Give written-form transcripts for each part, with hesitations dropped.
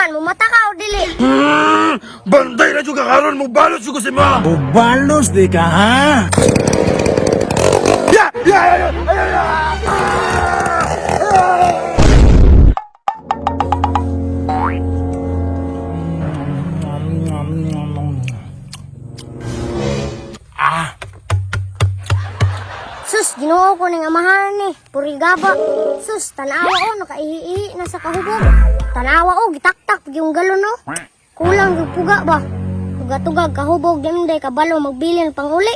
man, mumata ka o dili? Bantay na juga karon mo balos juga si ma. Bubalos di ka ha? Ya, ya, ya, ya, ya, ya. Sus, Ginoo ko ning amahan ni. Purigaba. Sus, tanawa o, nakaihi-ihi na sa kahubog. Tanawa o, gitaktak pag yung galon o. Kulang yung puga ba? Tuga-tugag, kahubog, dimday, kabalo, magbilin pang uli.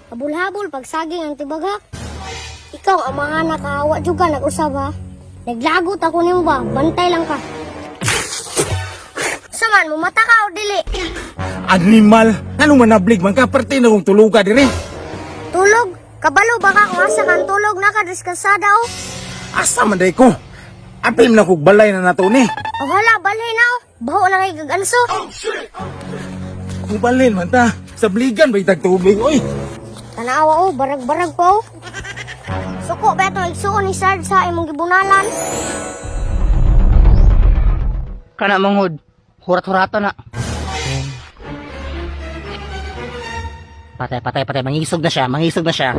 Habol-habol, pagsaging ang tibaghak. Ikaw, amahan na kahawa juga, nag-usab ha. Naglagot ako nimo ba? Bantay lang ka. Saman, mumata ka o dili? Animal! Ano man nablig man ka? Parte na kong tuluga diri. Tulog? Kabalo ba ka kung asa kang tulog? Nakadiskansada o. Asa man day ko? Apim na kog balay na nato ni. O hala, balhin na o. Baho na kay gaganso. Kung balhin man ta, sabligan ba itag tubig oy? Tanawa o, barag-barag pa o. Suko ba itong igsuon ni Sarge sa imong gibunalan? Kana manghod. Hurat-hurata na. Patay, patay, patay. Mangisog na siya. Mangisog na siya.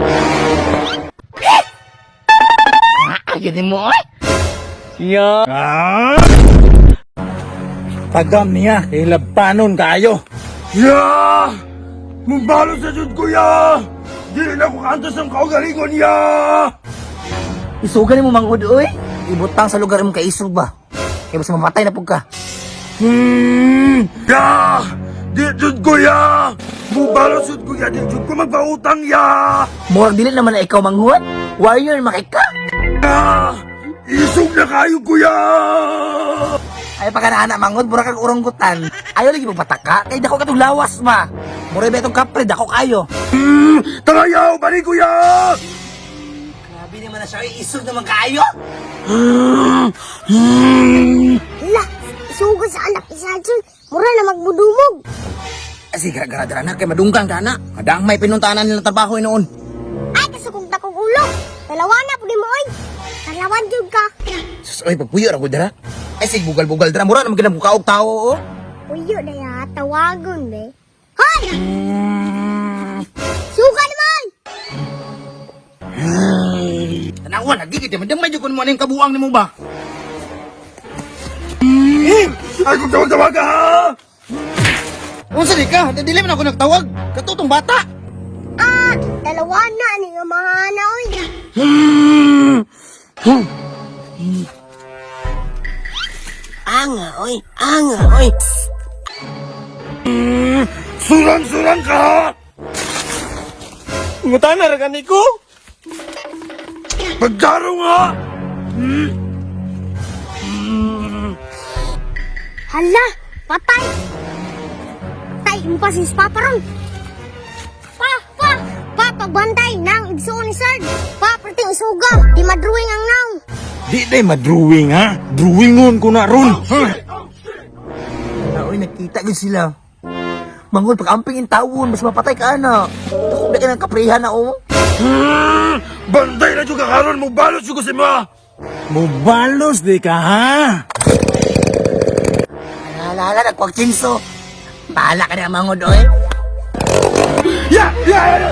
Ah, gini mo, oy. Ya. Ah! Tagam niya, kay labanon kaayo. Ya! Mubalos sa jud ko ya! Dili na ko kantos ang kaugalingon ya! Isugan mo manghod, oy. Ibutang sa lugar imong kaisog ba? Kaya basta mamatay na pug ka. Ya! Di jud ko ya! Mubalos jud ko ya! Di jud ko magpautang ya! Murag dili naman na ikaw manghod. Warrior makika. Ya! Isog na kayo ko ya! Ay pa kana anak manghod, mura kag uronggutan. Ayaw lagi magpataka kay dako katong lawas ma. Mura ba itong kapre dako kayo. Tarayaw! Balik ko ya! Grabe naman na siya, ay, isog naman kaayo. Hala, isugod sa anak ni Sarge. Mura na magbudumog. Sige, gara-gara na kay madunggang ka na. Kadang may pinuntanan nilang trabaho noon. Ay, kasukong takong ulo. Dalawa na, pwede mo oy. Dalawan jud ka. Sus, oy, pagpuyo ra ko dara. Ay, sige, bugal-bugal dara. Mura naman ginang bukaog tao, oh. Uyo na ya, tawagon be. Hoy! Suka naman! Tanawa, lagi kita. Madang medyo kung mo na yung kabuang ni mo ba? Ay kung tawag-tawag ka ha! Unsa di ka? Dili man ako nagtawag. Katutong bata. Ah, dalawa na ni nga mahana oy. Anga, oy. Anga, oy. Surang-surang ka ha! Ngutana ra gani ko. Pagdarong ha! Hala, patay. Patay, mo pa si Papa ron. Pa, pa, pa, pagbantay nang igsuon ni Sarge. Pa, perting isuga, di madruing ang naong. Di day madrawing ha. Drawingon ko na ron. Ha? Ah, oy, nagkita gud sila. Mangol, pag amping in tawon, mas mapatay ka na. Dako na ka ng kaprehan na, oh. Bantay na juga karon mubalos juga si ma! Mubalos di ka ha? Hala, hala, nagkuwag chinso. Bahala ka na, mangod, oy. Ya! Ya! Ya!